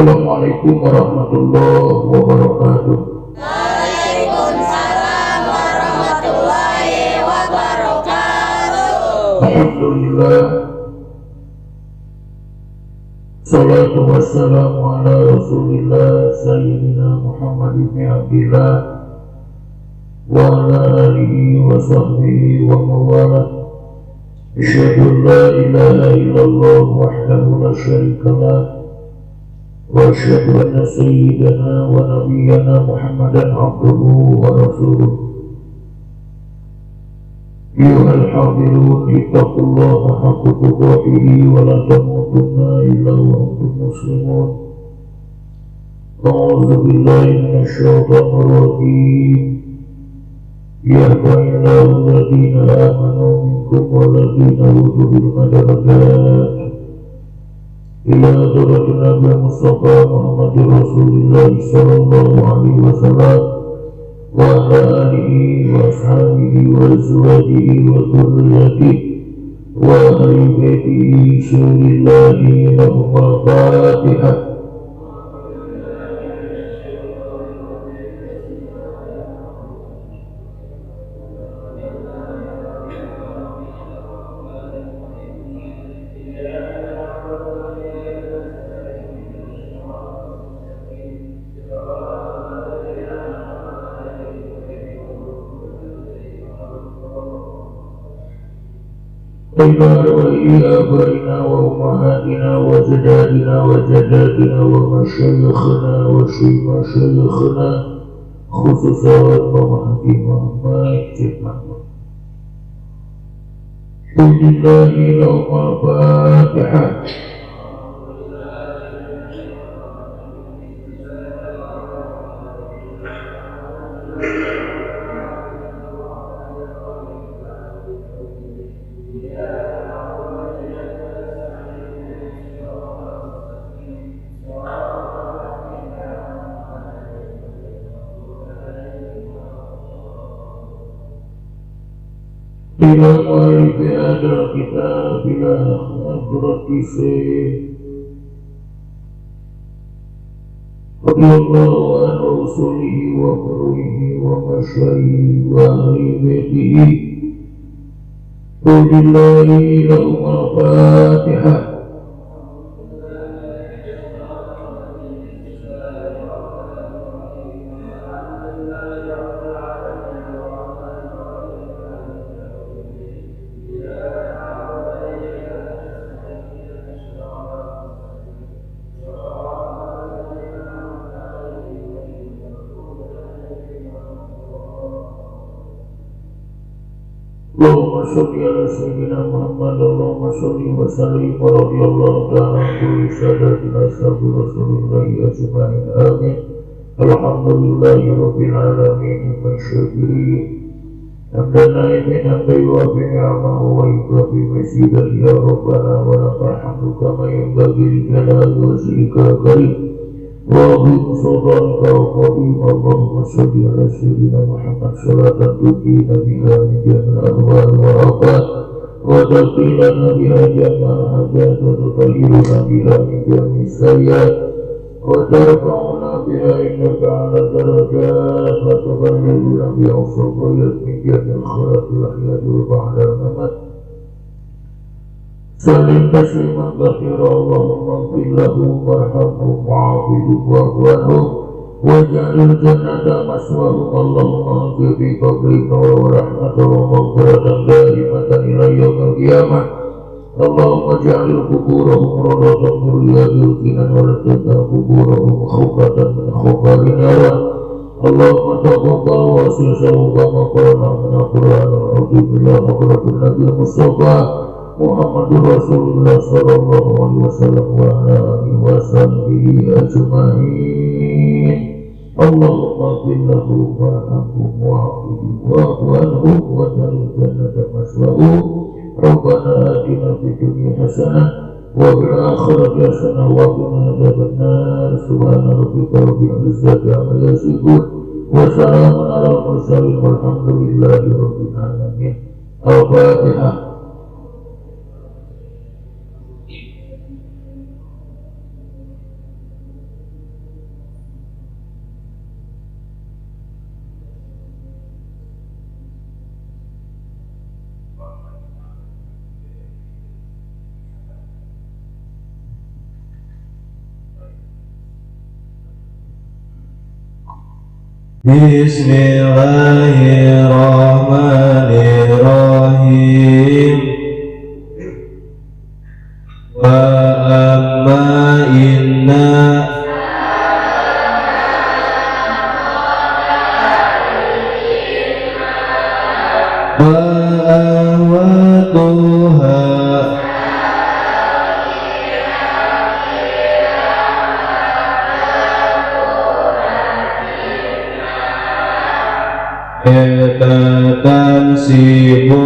Assalamualaikum warahmatullahi wabarakatuh. Waalaikumsalam warahmatullahi wabarakatuh. Alhamdulillah. Salatu wassalamu ala Rasulillah Sayyidina Muhammad ibn Abdillah wa ala alihi wa sahbihi wa mawalah. Asyhadu an la ilaha illallah wahdahu la syarika lah wa asyhadu anna sayyidana wa nabiyyana Muhammadan abduhu wa rasuluh. Ayyuhal hadirun, ittaqullaha haqqa tuqatih wa la tamutunna illa wa antum muslimun. A'udzu billahi minasyaitonir rajim. Yarfa'illahu alladhina amanu minkum walladhina utul ilma darajat. Ila hadratin Nabi Mustafa Muhammadir Rasulillah sallallahu alaihi wasallam wa ala alihi wa ashabihi wa azwajihi wa dhurriyyatihi wa ahli baitihi syurillahi lahum al-fatihah. إلى رؤي آبائنا وأمهاتنا وجدادنا وجداتنا ومشايخنا وشيخنا خصوصا ومهدي محمد لله لهم الفاتحة. إلى مؤلف هذا الكتاب إلى حضرة الشيخ رضي الله عن رسوله وفروعه ومشايخه وأهل بيته. قل الله لهم الفاتحة. اللهم صل على سيدنا محمد. اللهم صل وسلم ورضي الله تعالى عن كل ساداتنا أصحاب رسول الله أجمعين. آمين. الحمد لله رب العالمين الشاكرين حمدا نائما حمدا يوافي نعمه ويكافي مزيدا يا ربنا ولك الحمد كما ينبغي لجلال وجهك الكريم وعظيم سلطانك القديم. اللهم صل على سيدنا محمد صلاة تنجينا بها من جميع الأهوال والآفات وتقضي لنا بها جميع الحاجات وتطهرنا بها من جميع السيئات وترفعنا بها إنك على الدرجات وتبلغنا بها الصفيات من جميع الخيرات الأحياء وبعد الممات. سلم تسليما كثيرا. اللهم اغفر لهم وارحمهم وعافهم واعف عنهم واجعل الجنة مثواهم. اللهم انزل في قبرهم نورا ورحمة ومغفرة دائمة إلى يوم القيامة. اللهم اجعل قبورهم روضة من رياض الجنان ولا تجعل قبورهم خوفة من خفار النار. اللهم تقبل واسسه كما قرأنا من القرآن العظيم إلى حضرة النبي المصطفى محمد رسول الله صلى الله عليه وسلم وعلى آله وصحبه أجمعين. اللهم اغفر له وارحمه وعافه واعف عنه واجعل الجنة مثواه. ربنا آتنا في الدنيا حسنة وفي الآخرة حسنة وقنا عذاب النار. سبحان ربك رب العزة عما يصفون وسلام على المرسلين والحمد لله رب العالمين. الفاتحة. Bismillahirrahmanirrahim. Wa amma inna wa ahwatuha eta tansibu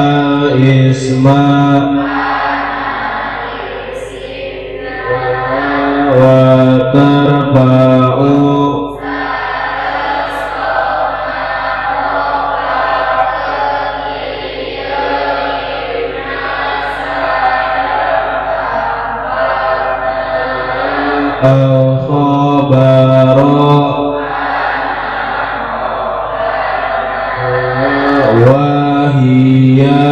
al-isma wa tarba'u al-khabara wa hiya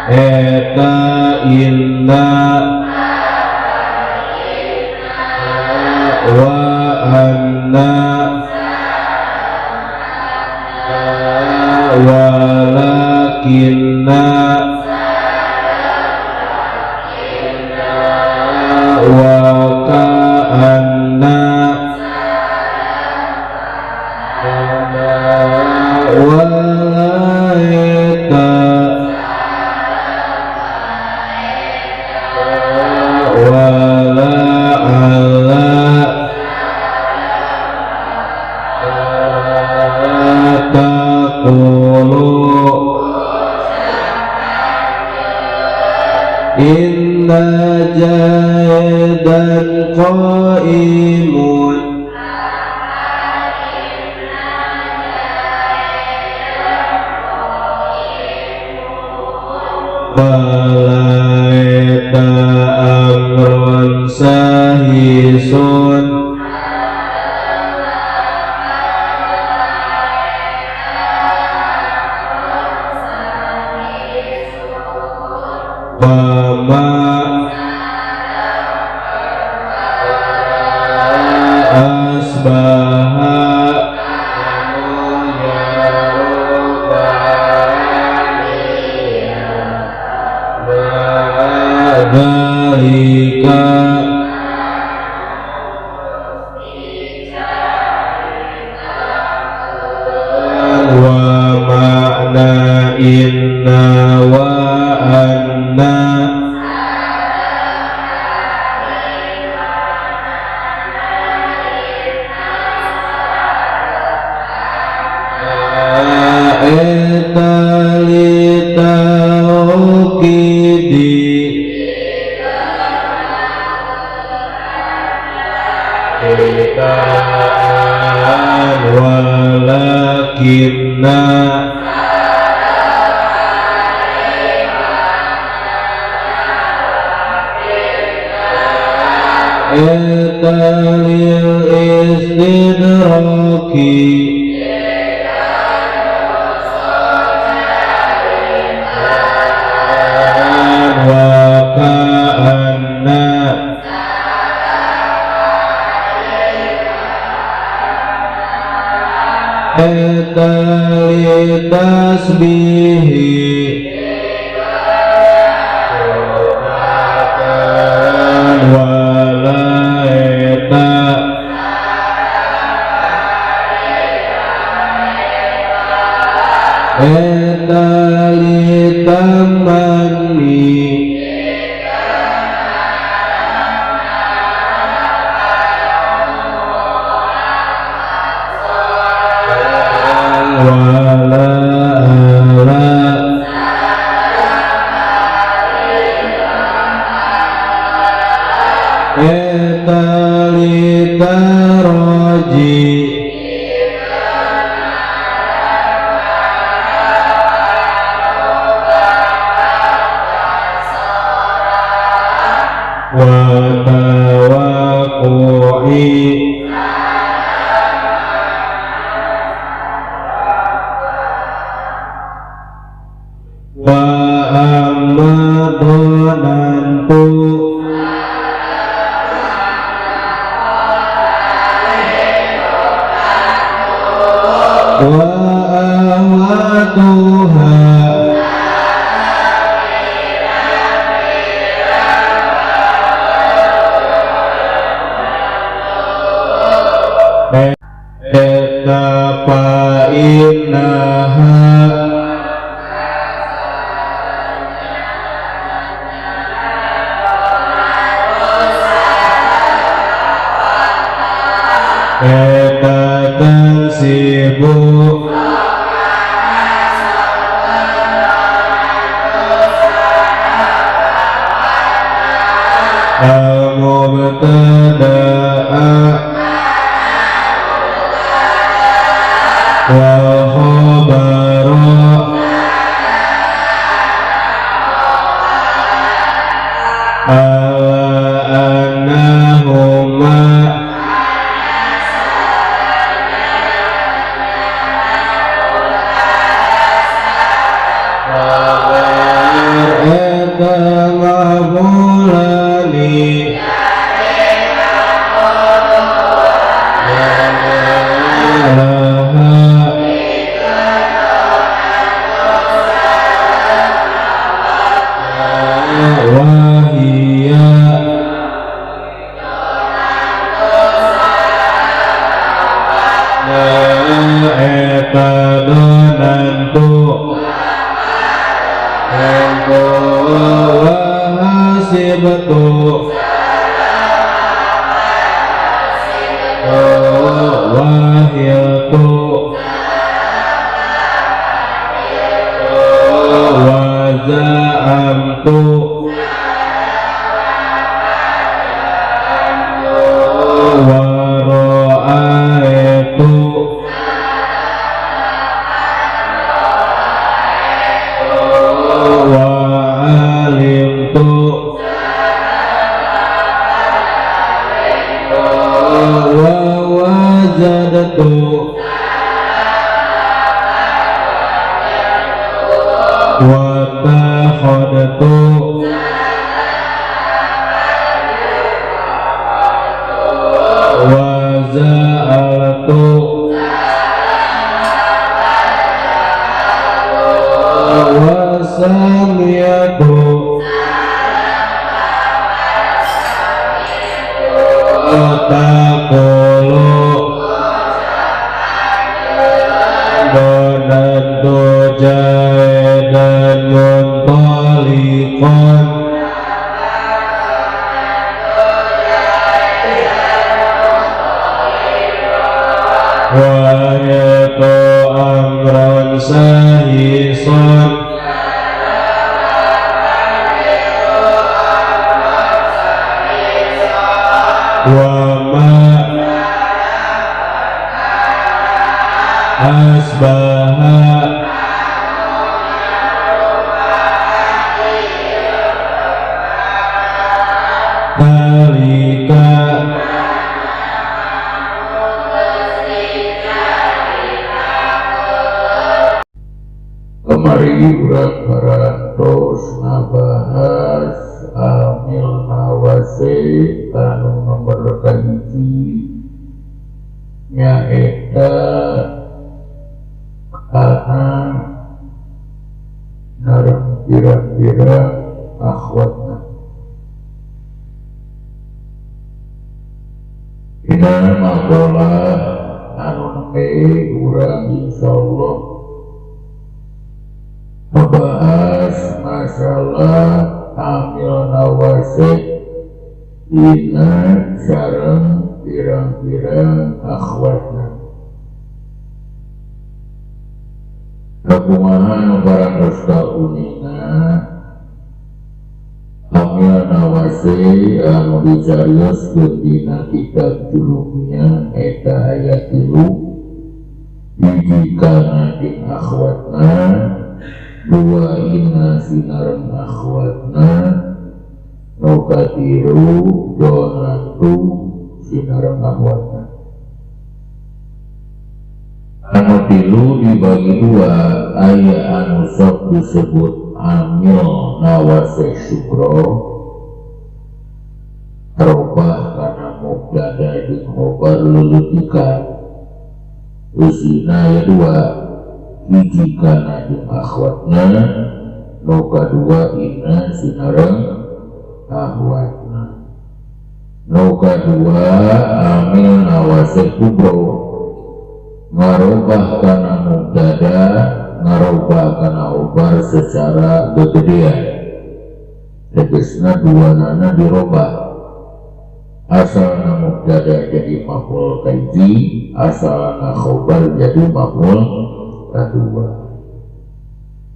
eta inna wa anna walakinna wa ka'anna walaita wala ala taqulu inna jaidan qaimun balaita amrun sahisun wama asbaha dzalika wa ma'na inna wa anna eta litaukidi walakinna eta lil istidraki wa ka'anna eta litasbihi walaita eta litamanni wala ala eta litaraji amma dhanantu wa awatuha eta fa innaha eta tansibu al-mubtada'a wal khabara ala annahuma khabar eta maf'ulani laha wahiya eta donantu wa hasibtu wahiltu wa za'amtu wa ra'aitu wa alimtu wa wajadtu wa takhadtu wa za'altu wa sami'tu taqulu donantu jaidan muntaliqan wa yatu amran sahisan wa ma asbaha dalika. Kemari urang parantos ngabahas amil nawase anu nomor kahiji nyaeta kana nareng pirang-pirang akhwatna. Dina makalah anu nembe urang insyaallah membahas masalah amil nawase dina sareng pirang-pirang akhwatna. Kakumaha nu parantos kauninga amil nawase anu dicarioskeun dina kitab Jurumiyah eta aya 3 hiji kana jeung akhwatna, dua ina sinareng akhwatna, nu katilu donantu sinareng akhwatna. Anu tilu dibagi dua, aya anu sok disebut amil nawase sugro robah kana mubtada jeung khobar leuleutikan eusina aya dua hiji kana jeung akhwatna nu kadua inna sinareng akhwatna nu kadua amil nawase kubro ngarobah kana mubtada ngarobah kana khobar secara gegedean tegasna duanana dirobah asalna mubtada jadi maf'ul kahiji asalna khobar jadi maf'ul kadua.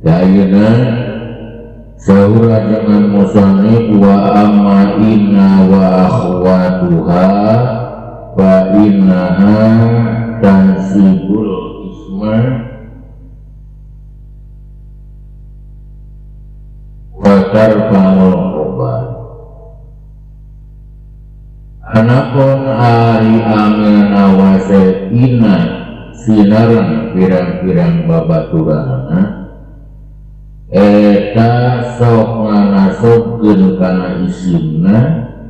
Ayeuna saur ajengan musannif wa amma inna wa akhwatuha fa innaha tansibul isma wa tarfa'ul khobar. Anapun ari amil nawase inna sinareng pirang-pirang babaturanana eta sok nganasubkeun kana isimna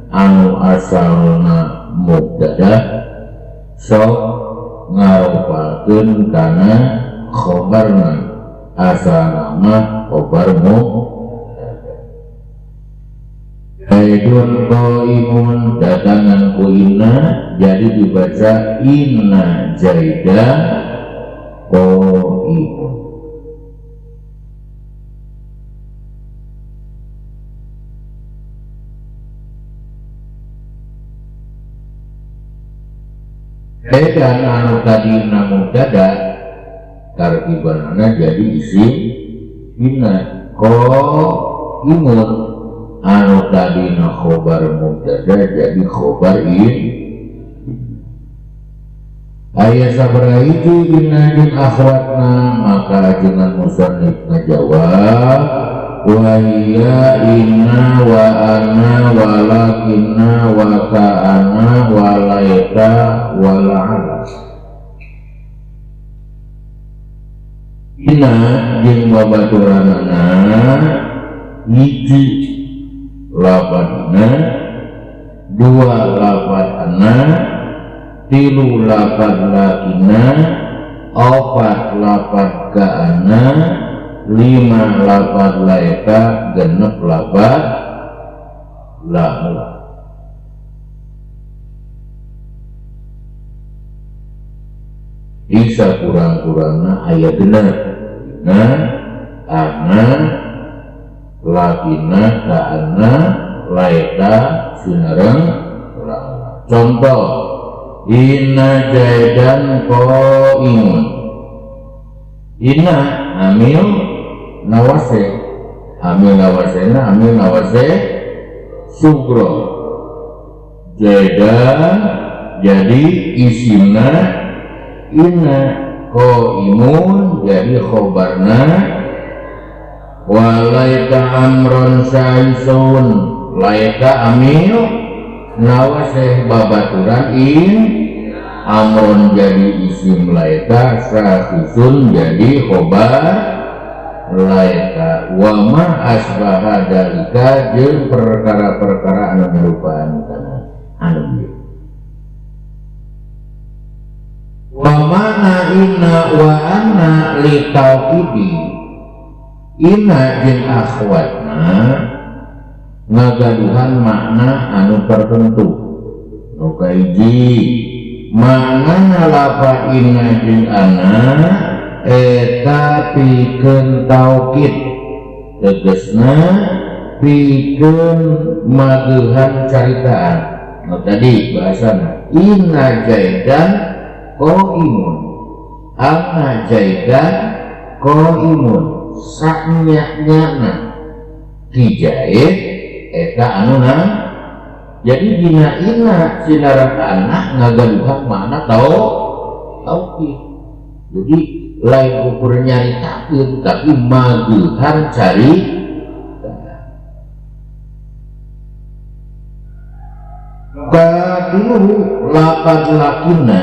anu asalna mubtada sok ngaropakeun kana khobarna asalna mah khobar mubtada. Zaidun qaimun datangan ku inna jadi dibaca inna zaidan qaimun. Zaidan anu tadina mubtada tarkibanana jadi isim inna qaimun anu tadina khobar mubtada jadi khobar in. Aya sabaraha hiji inna jeung akhwatna maka ajengan musannif ngajawab wa hiya inna wa ana walakinna wa ka'ana wa laita wa la'ala. Inna jeung babaturanana hiji lapan ina, dua lapan ana, tilu lapan lakina, opat lapan kaana, lima lapan laeta, genep lapan la'ala. Bisa kurang-kurangna aya genep ina, ana, lakina, kaana, laeta, sinareng la'ala. Contoh inna zaidan qaimun. Inna amil nawase, amil nawasena amil nawase sugro. Zaidan jadi isimna inna, qaimun jadi khobarna. Walaita amron saisun, laita amil nawaseh babaturan in amron jadi isim laita, sahisun jadi khobar laita. Wa ma asbaha dalika jeung perkara-perkara anu nyerupaan kana anu ieu. Wa mana inna wa anna li tauhidi inna jeung akhwatna ngagaduhan makna anu tertentu. Nu kahiji makna lafaz inna jeung anna eta pikeun taukid, tegasna pikeun mageuhan caritaan. Nu tadi bahasana inna zaidan qaimun, anna zaidan qaimun, saknya-nyana ki Zaid eta anu na. Jadi dina inna sinareng anak ngagaduhan makna taukid. Jadi lain ukur nyaritakeun tapi mageuhan cari. Katilu lapad lakina,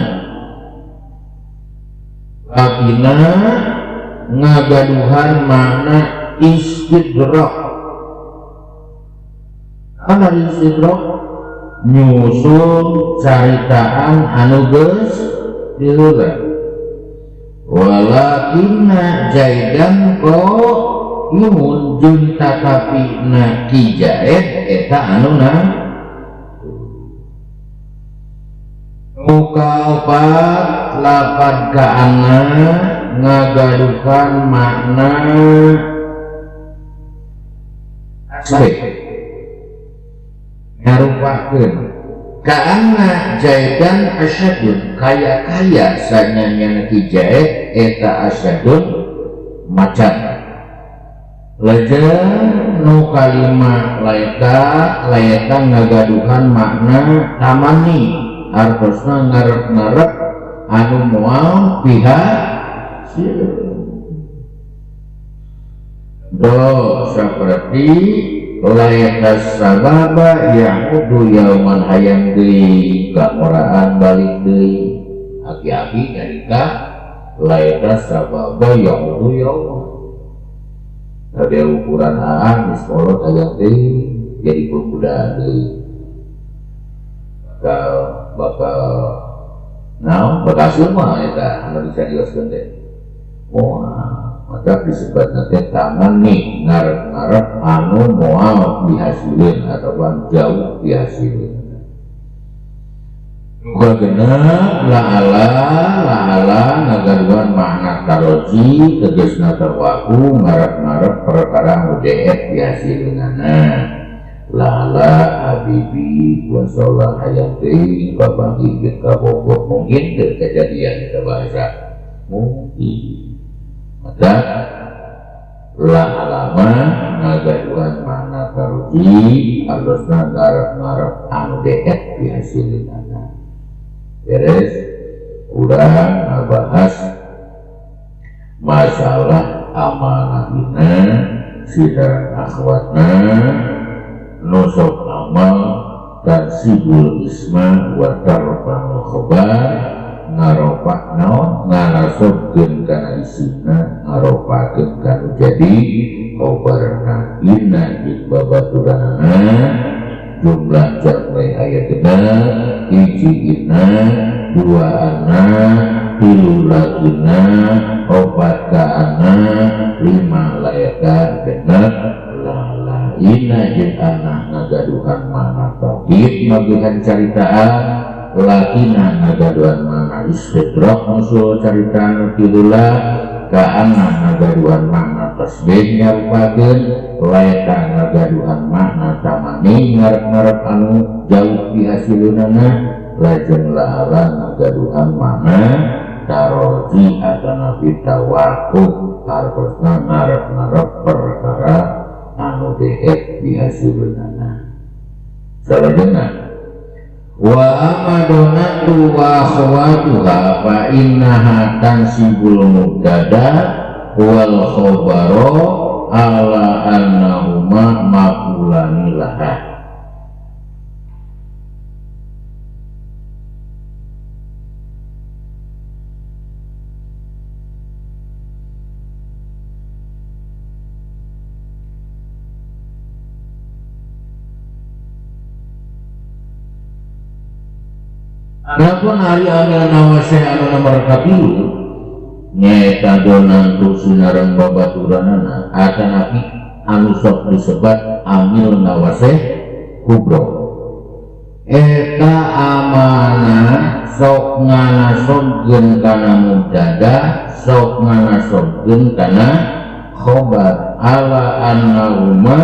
lakina ngagaduhan makna istidrak. Ana istidrak nyusul caritaan anu geus diheula. Walakinna Zaidan qaimun jeung tatapi na Ki Zaid eta anu na muka opat lapad kaana ngagaduhan makna asbeh ngarupakeun kaana Zaidan asyadun kaya-kaya sanyanya Ki Zaid eta asyadun macan. Lajeng nu kalima laeta ngagaduhan makna tamani artosna ngarep-ngarep anu moal pihak do saperti laeta sababa yahudu yauman hayang deui ka oraan balik deui aki-aki nyarita laeta sababa yahudu yauman tadi ukuran aan geus kolot hayang deui jadi pemuda deui bakal naon bakal semua eta anu disarioskeun teh moal maka disebutna teh taman nih ngarep-ngarep anu moal dihasilin ataupun jauh dihasilin. Muka genep la'ala ngagaduhan makna taroji tegasna tawaku ngarep-ngarep perkara nu deet dihasilinana. La'ala habibi wa sholah hayang teuing papanggih jeung kabogoh mungkin teu kejadian eta bahasa mungkin. Maka la'alama ngagaduhan makna taroji artosna ngarep-ngarep anu deet dihasilinana. Beres urang ngabahas masalah amanahina sidang akhwatna nusuk amal tansibul isma wa tarfa'ul khobar ngaropak naon ngarasobkeun kana isina ngaropakeun kana jadi khobarna inna jeung babaturanana jumlah jamai aya genep hiji inna dua ana tilu lakina opat ka ana lima laeta genep lala inna jeung ana ngagaduhan makna tauhid magihan caritaan lakina ngagaduhan makna istidrak musul caritaan tilula ka ana ngagaduhan makna tasbih nyarupakeun laeta ngagaduhan makna tamani ngarep-ngarep anu jauh dihasileunana lajeng la'ala ngagaduhan makna taroji atanapi tawakuf hartosna ngarep-ngarep perkara anu deet dihasileunana. Salajengna wa amadonatu wa akhwatuha fa innaha tansibul mubtada wal khabaro ala annahuma maqulani laha. Adapun ari amil nawaseh anu nomor katilu nyaeta donantu sinareng babaturanana atanapi anu sok disebat amil nawaseh kubro eta amanah sok nganasobkeun kana mubtada sok nganasobkeun kana khobar ala annahuma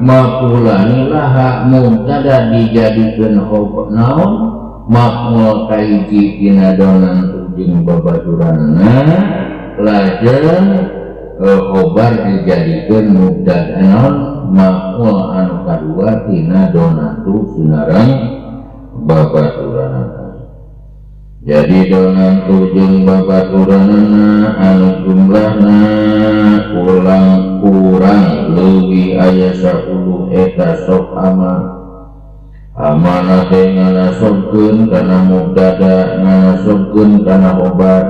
maqulani laha mubtada dijadikeun khobar naon maqul kahiji dina donantu jeung babaturanana lajeng khobar dijadikeun mubtada naon maqul anu kadua tina donantu sinareng babaturanana. Jadi donantu jeung babaturanana anu jumlahna kurang leuwih aya 10 eta sok amanah amanah teh nganasobkeun kana mubtada nganasobkeun kana khobar.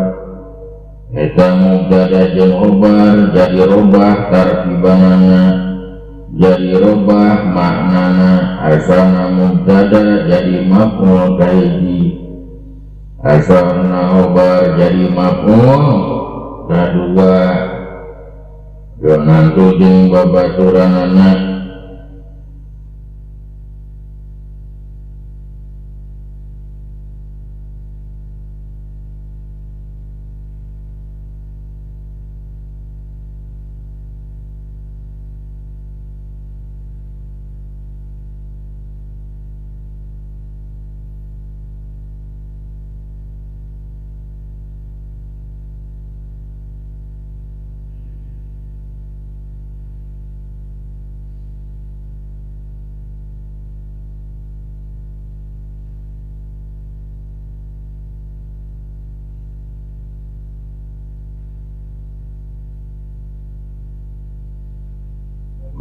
Eta mubtada jeung khobar jadi robah tartibanana, jadi robah maknana. Asalna mubtada jadi maf'ul kahiji, asalna khobar jadi maf'ul kadua. Donantu jeung babaturanana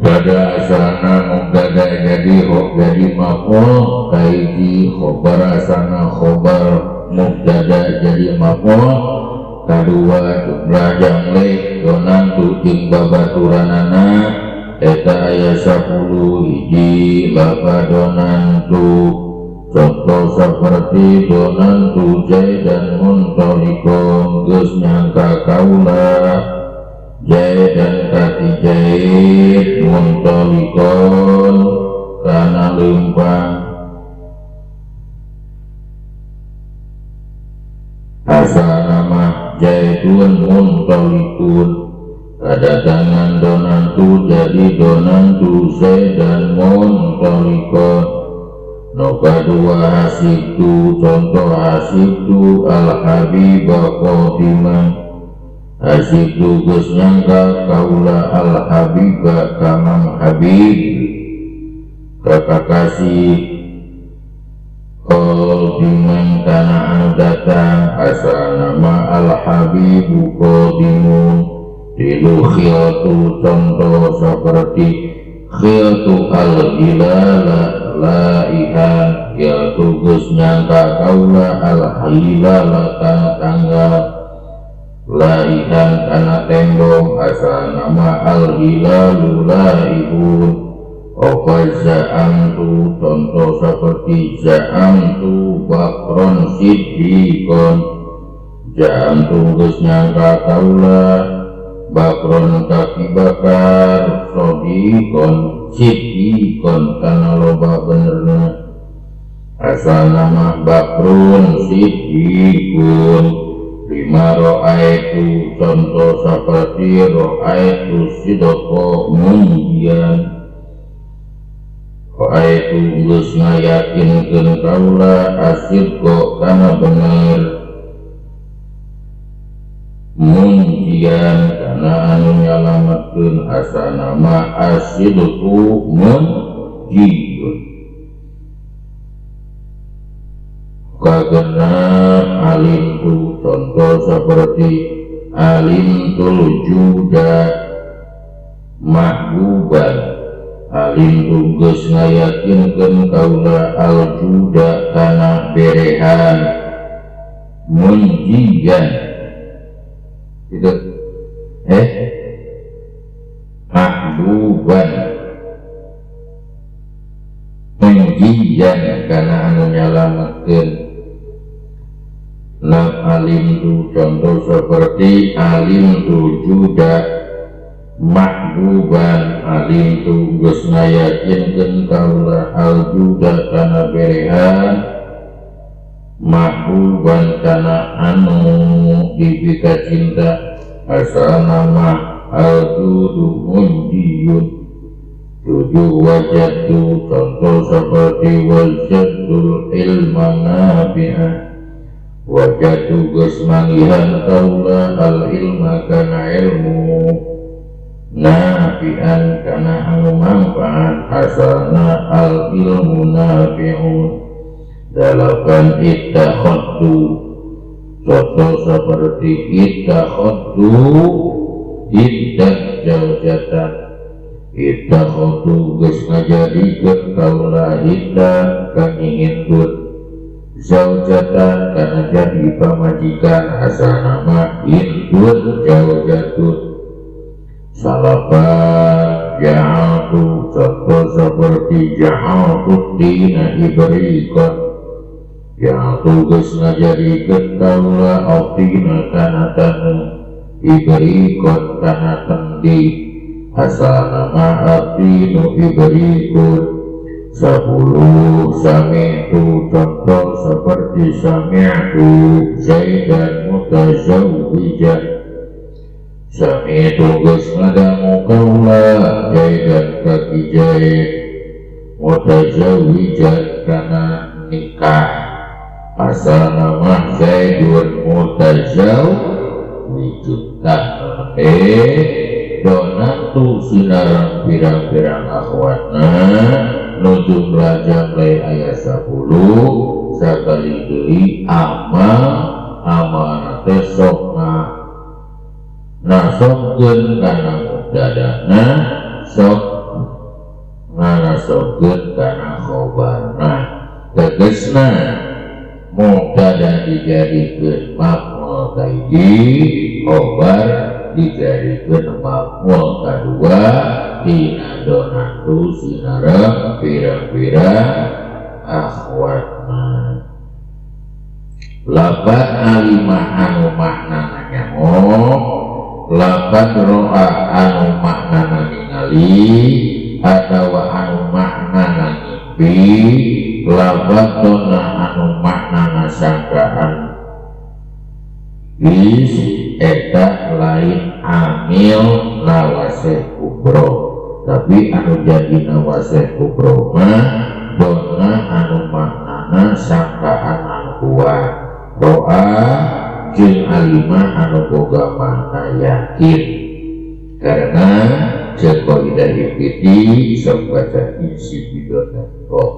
pada asana mubtada jadi jadi maf'ul kahiji, khobar asana khobar mubtada jadi maf'ul kadua. Jumlah jamle donantu jeung babaturanana eta aya 10 hiji lapa donantu. Contoh seperti donantu jaidan muntolikon geus nyangka kaula jaidan kati jaid muntolikon kana leumpang. Asal nama jaidun muntolikun, kadatangan donantu jadi donantu zaidan muntolikon. Nu kadua hasibtu, contoh hasibtu al-habiba qadiman. Hasibtu geus nyangka kaula al-habiba ka Mang Habib ka kakasih qadiman kana anu datang. Asal nama al-habibu qadimun. Tilu khiltu, contoh seperti khiltu al-hilala laihan. Khiltu geus nyangka kaula al-hilala kana tanggal, laihan kana tembong. Asal nama al-hilalu laihun. Opa za'amtu, contoh seperti za'amtu bakron siddiqon. Za'amtu geus nyangka kaula bakron kaki bakar sodiqon siddiqon kana loba benerna. Asal nama bakrun siddiqun. Lima ro'aitu, contoh seperti ro'aitu sidoko munjian. Ro'aitu geus ngayakinkeun kaula asidqo kana bener, munjian kana anu nyalametkeun. Asal nama asidqu munjiun. Kagenap alimtu, contoh seperti alimtul juda mahbuban. Alimtu geus ngayakinkeun kaula al-juda kana berehan munjian. Itu mahbuban munjian kana anu nyalametkeun. Nah alimtu, contoh seperti alimtu juda mahbuban. Alimtu geus ngayakinkeun kaula al-juda kana berehan mahbuban kana anu dipika cinta. Asal nama al-judu munjiyun. Tujuh wajadtu, contoh seperti wajadtul ilma nafi'ah. Wajadtu geus manggihan kaula al-ilma kana ilmu nafi'an kana anu manfaat. Asalna al-ilmu nafi'un. Dalapan ittakhadtu, contoh seperti ittakhadtu iddat jaujatan. Ittakhadtu geus ngajadikeun kaula iddat ka ngihindut. Zaujatan kana jadi pamajikan asal nama Hindun zaujatun. Salapan ja'altu contoh seperti ja'altu dina ibrikon. Ja'altu geus ngajadikeun kaula optina kana taneuh ibrikon kana tendi asal nama abdinu ibrikun. 10 sami'tu contoh seperti sami'tu zaidan mutazawwijan. Sami'tu geus ngadangu kaula zaidan ka ki Zaid mutazawwijan kana nikah asal nama Zaidun mutazawwijun. Tah donatu sinarang pirang-pirang akhwatna nu jumlah jamleh aya 10 sakali deui amal amalna teh sok nasongkeun kana mubtadana sok nganasongkeun kana khobarna. Tegasna mubtada dijadikeun maf'ul kahiji, khobar dijadikeun maf'ul kadua dina donatu sinareng pirang-pirang akhwatna. Lapan alimah anu maknana nyaho, lapan roa anu maknana ningali atawa anu maknana ngimpi, lapan dona anu maknana sangkaan is eta lain amil nawaseh kubro, tapi anu jadi nawaseh kubro mah dona anu maknana sangkaan anu kuat, roa jeung alimah anu boga makna yakin. Karena ceuk kaidah ibti sok baca isi bidona kok.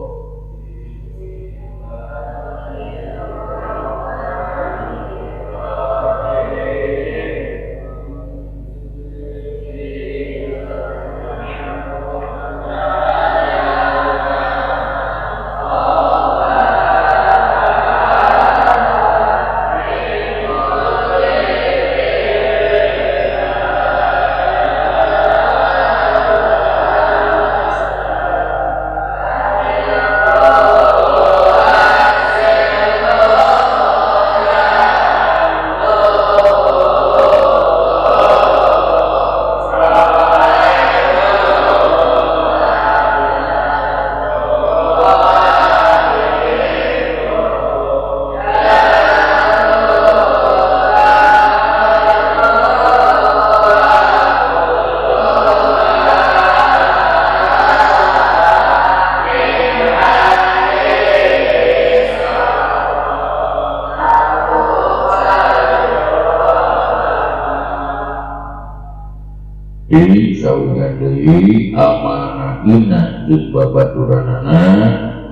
Sauyan deui amanah ina jeung babaturanana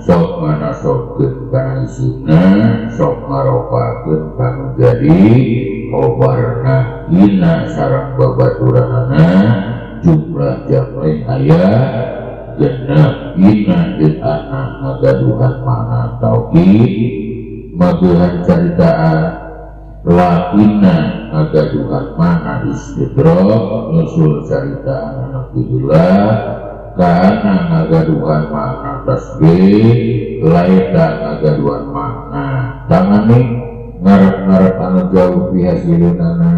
sok nganasobkeun kana isina sok ngaropakeun kanu jadi khobarna ina sareng babaturanana jumlah jamleh aya 6 ina jeung anak ngagaduhan makna tauhid magehan caritaan lakina ngagaduhan makna istidrak nyusul caritaan anak bidulah kana ngagaduhan makna tasbih laita ngagaduhan makna tangani ngarep-ngarep anu jauh pihasilunana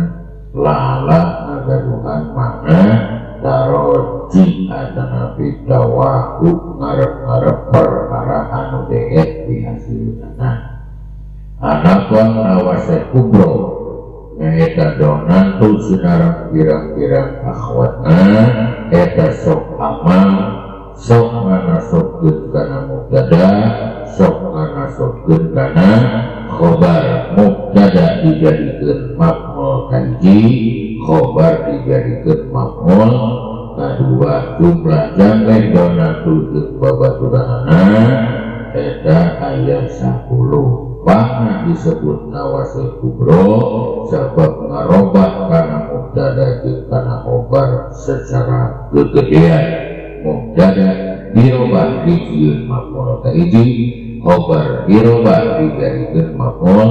lala ngagaduhan makna taroji atanapi tawaku ngarep-ngarep perkara anu deet pihasilunana. Anapun nawaseh kubro nyaeta donatu sinareng pirang-pirang akhwatna eta sok amal sok nganasobkeun kana mubtada sok nganasobkeun kana khobar. Mubtada dijadikeun maf'ul kahiji, khobar dijadikeun maf'ul kadua. Jumlah jamleh donatu jeung babaturanana eta aya 10. Pangna disebut nawaseh kubro sabab ngarobah kana mubtada jeung kana khobar secara gegedean. Mubtada dirobah dijieun maf'ul kahiji, Khobar dirubah dijadikeun maf'ul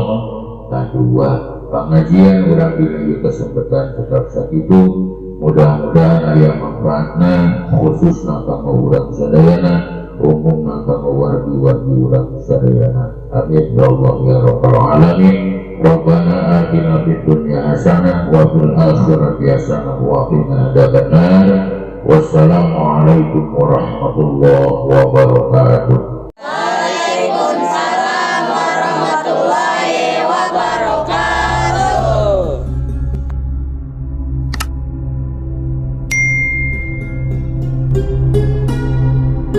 kadua. Pengajian urang dina ieu kesempatan tetap sakitu, mudah-mudahan aya manfaatna, khususna kanggo urang sadayana, umumna kanggo wargi-wargi urang sadayana. Amin ya Allah ya rabbal alamin. Rabbana atina fid dunya hasanah wa fil akhirati hasanah wa qina adzabannar. Wassalamualaikum warahmatullahi wabarakatuh.